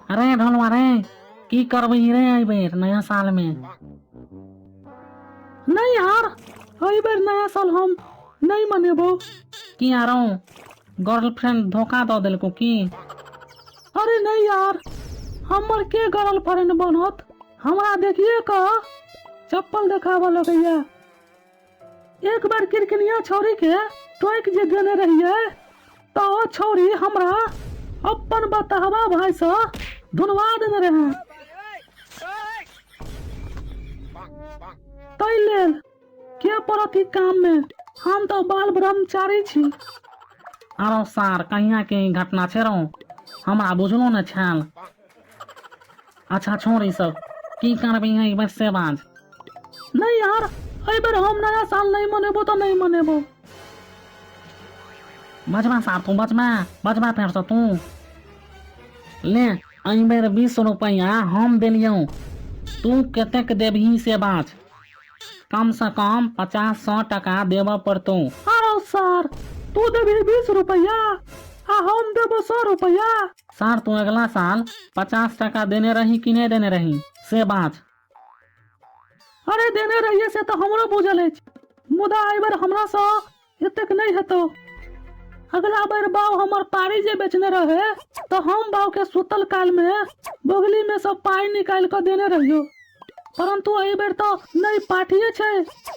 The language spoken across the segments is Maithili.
अरे ढोलवा रे, की करबही रे एहि बेर नया साल में? नहीं यार, एहि बेर नया साल हम नहीं मनेबो। की आरो, गर्लफ्रेंड धोखा दऽ देलको की? अरे नहीं यार, हमर के गर्लफ्रेंड बनत? हमरा देखिए क चप्पल देखाबऽ लगैया। एक बार किरकिनिया छौरी के टोकि जे देने रहियै तऽ ओ छौरी हमरा अपन बतहवा भाई से धुनवा देने रहे। ताहि लेल के पड़त ई काम में, हम तऽ बाल ब्रह्मचारी छी। आरो सार, कहिया के ई घटना छै रौ, हमरा बुझलो ने छल। अच्छा छोड़ ई सब, की करबही एहि बेर से बाज। नहीं यार, एहि बेर हम नया साल नहीं मनेबो तऽ नहीं मनेबो। बजबा सार, तू बजबा, बजबा फेर से तू। ले एहि बेर 20 रुपैआ हम देलियौ, तू कतेक देबही से बाज। कम से कम 50-100 टका देबऽ पड़तौ। अरे सर, तू देबही 20 रुपैआ आ हम देबो 100 रुपैआ। सर, तू अगला साल 50 टका देने रही कि नहीं देने रही से बाज। अरे देने रहिए से तऽ हमरो बुझल अछि, मुदा एहि बेर हमरा सँ एतेक नहि हेतौ। अगला बेर बाउ हमर पारी जे बेचने रहे तऽ हम बाउ के सुतल काल में बगली में सब पाई निकालि कऽ देने रहियो, परंतु एहि बेर तऽ नहि पाठिए छै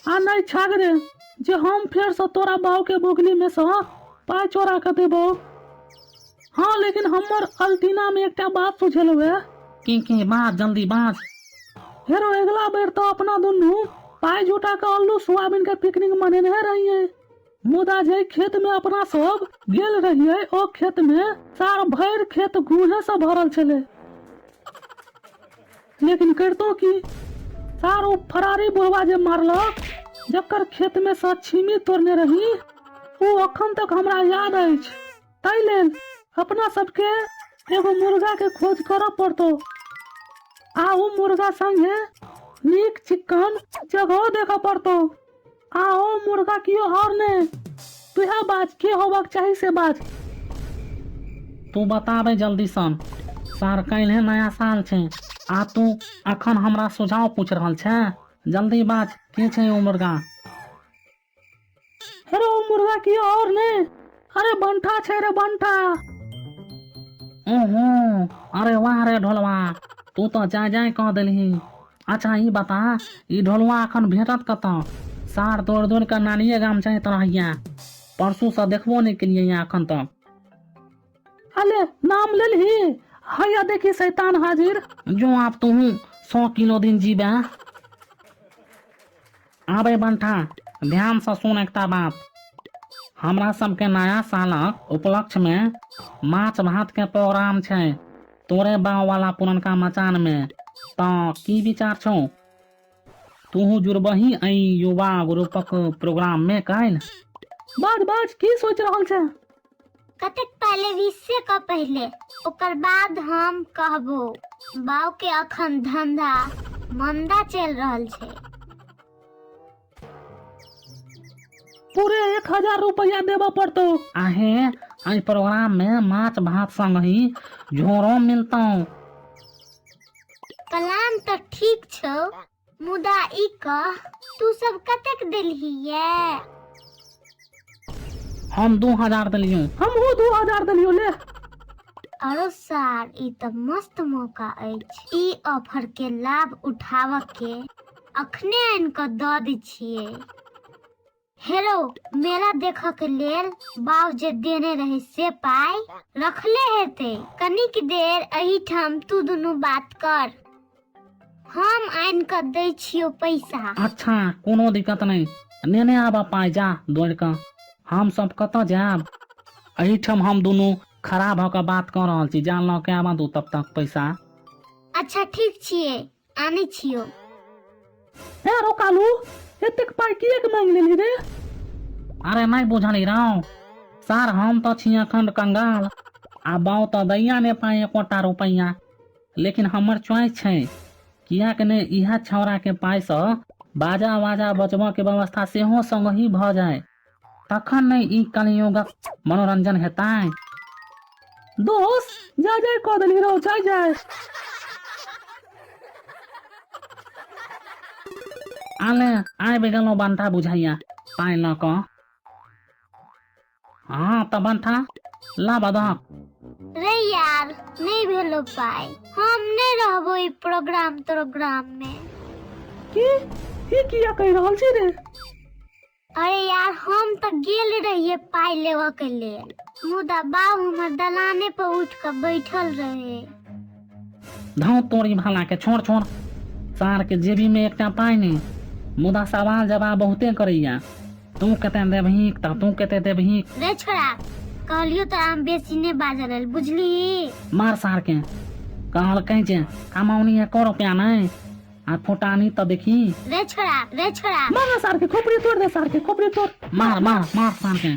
आ नहि छागरे जे हम फेर सँ तोरा बाउ के बोगली में सँ पाई चोरा कऽ देबौ। हाँ, लेकिन हमर अल्टीना में एकटा बात सुझेलौ है। की बात, जल्दी बाज। हेरो, अगला बेर तऽ अपना दुनू पाई जुटा कऽ अल्लू सोयाबीन के पिकनिक मनेने रहिए, मुदा जे खेत में अपना सब गेल रहिए ओ खेत में सार भरि खेत गुहे से भरल छलै। लेकिन करितो की, सार ओ फरारी बुढ़वा जे मारलक, जकर खेत में सँ छीमी तोड़ने रही, ओ अखन तक हमरा याद अछि। ताहि लेल अपना सबके एगो मुर्गा के खोज करऽ पड़तौ आ ओ मुर्गा संगे नीक चिक्कन जगहो देखऽ पड़तौ। आ ओ मुर्गा कियो और ने, तुहे बाज के होबाक चाही से बाज। तू बताबे जल्दी सन सार, काल्हे नया साल छै आ तू अखन हमरा सुझाव पूछ रहल छै। जल्दी बाज, के छै ओ मुर्गा? अरे ओ मुर्गा की और ने, अरे बंठा छै रे बंठा। ओहो, अरे वाह रे ढोलवा, तू तो जाय जाय कह देलही। अच्छा ई बता, ई ढोलवा अखन भेटत कतऽ? सार दौड़ दौड़ कऽ नानिये गाम जाइत रहैया, परसू से देखबो नहि केलियै या अखन तक। अले नाम लेलही, हैया देखी शैतान हाजिर। जो आप तू 100 किलो दिन जीबे। आबे बंठा, ध्यान से सुन एकटा बात। हमरा सबके नया सालक उपलक्ष्य में माछ भात के प्रोग्राम छै तोरे बाँव वाला पुरनका मचान में, तऽ की विचार छौ? तूहू जुड़बही एहि युवा ग्रुपक प्रोग्राम में काल्हि? बाज बाज, की सोच रहल छै? कतेक पहले 20 के पहले, ओकर बाद हम कहबो। बाउ के अखन धंधा मंदा चल रहल छै। पूरे 1000 रुपया देबऽ पड़तौ। आहे एहि प्रोग्राम में माछ भात संग ही झोरो मिलतौ। प्लान तऽ ठीक छौ, मुदा ई कह तू सब कतेक देलही ये? हम 2000 देलियौ। हमहूँ 2000 देलियौ। ले अरो सार, ई तऽ मस्त मौका अछि। ई ऑफर के लाभ उठाबऽ के अखने आनि कऽ दऽ दै छियै। हेरो, मेला देखऽ के लेल बाउ जे देने रहे से पाइ रखले हेतै। कनिक देर एहिठाम तू दुनू बात कर, हम आनि कऽ दै छियौ पैसा। अच्छा कोनो दिक्कत नहि, नेने आबऽ पाइ, जा दौड़ कऽ। हम सब कतऽ जायब? एहिठाम हम दुनू खड़ा भऽ कऽ बात कऽ रहल छी, जा लऽ के आबऽ तू तब तक पैसा। अच्छा ठीक छियै, आनै छियौ। हे रो कालू, एतेक पाइ किएक मांगि लेलही रे? अरे नहि बुझली रौ सार, हम तऽ छी अखन कंगाल आ बाउ तऽ दैया ने पाइ एकोटा रुपैआ, लेकिन हमर चॉइस छै किएक ने इएह छौड़ा के पाइसँ बाजा वाजा बजबऽ के व्यवस्था सेहो संगहि भऽ जाय, तखन ने ई कलयुगक मनोरंजन हेतै। दोस जा जाय कऽ देली रौ, जाय जाय। आले आबि गेलहुँ बंठा, बुझाइया पाइ लऽ कऽ। हँ तऽ बंठा, लाबऽ दहक। रे यार, नहि भेलो पाइ, हम नहि रहबो ई प्रोग्राम प्रोग्राम में। की ई किया कहि रहल छी रे? अरे यार, हम तऽ गेल रहिए पाइ लेबऽ के लेल, मुदा बाबू हमर दलाने पर उठ कऽ बैठल रहे। धौ तोरी भाला के, छोड़ छोड़। सार के जेबी में एकटा पाइ नहि, मुदा सवाल जवाब बहुते करैया। तू कते देबही तऽ तू कते देबही। रे छोड़ा, कहलियो तऽ हम बेसी नहि बाजल लेल, बुझली? मार सार के, कहलकै जे कमौनी एको रुपया नहि आ फुटानी तऽ देखी। रे छोड़ा, रे छोड़ा। मार सार के खोपड़ी तोड़ दे, सार के खोपड़ी तोड़। मार मार मार सार के।